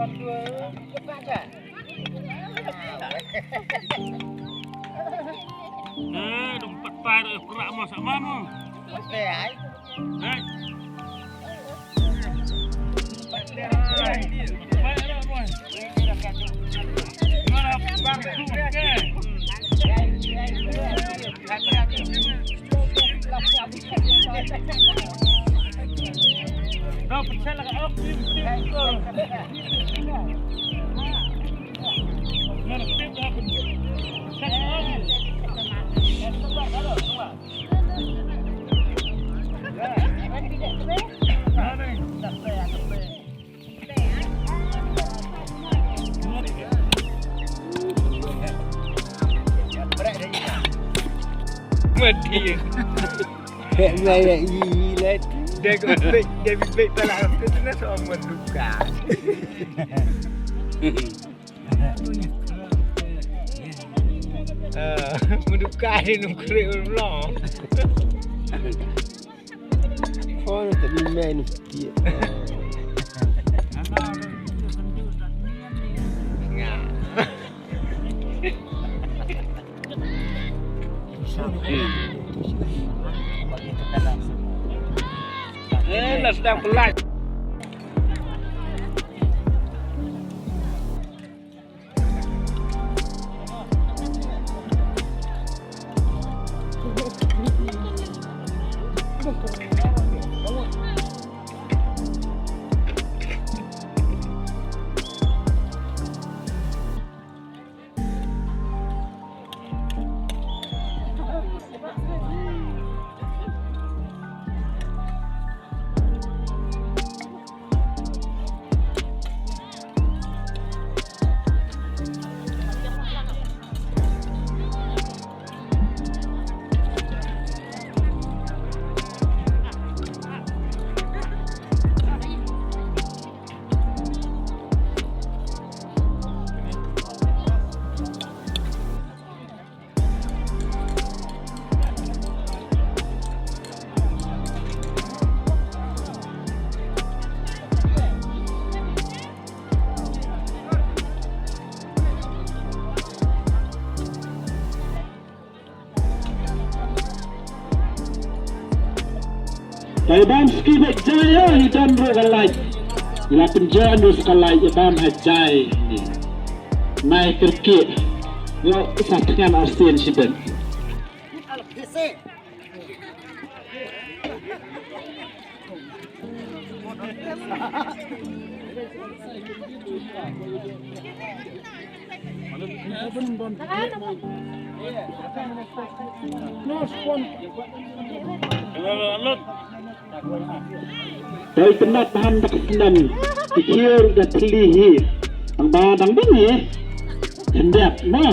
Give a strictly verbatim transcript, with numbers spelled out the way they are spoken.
Nah, dong pat pai dah perak mah sama mah. Hai. Mati. Kayak melayak gila tu. Dia kau bek, dia bek pala tu tu nak sama duka. Ah, menduka ni nungkrik ulang. Oh, tak boleh main sikit. Eh, lah sedang pelat. Te bam ski bek jai ïa i don ruh ka light. Ila pynjah nus ka light ïa bam ha jai ni. Nai kyrkieh. Yo sa tngan arsian shibet. Dei tynat baham dak snem. Dikhiar da thli hi. Ang ba dang dang hi. Hendap ma.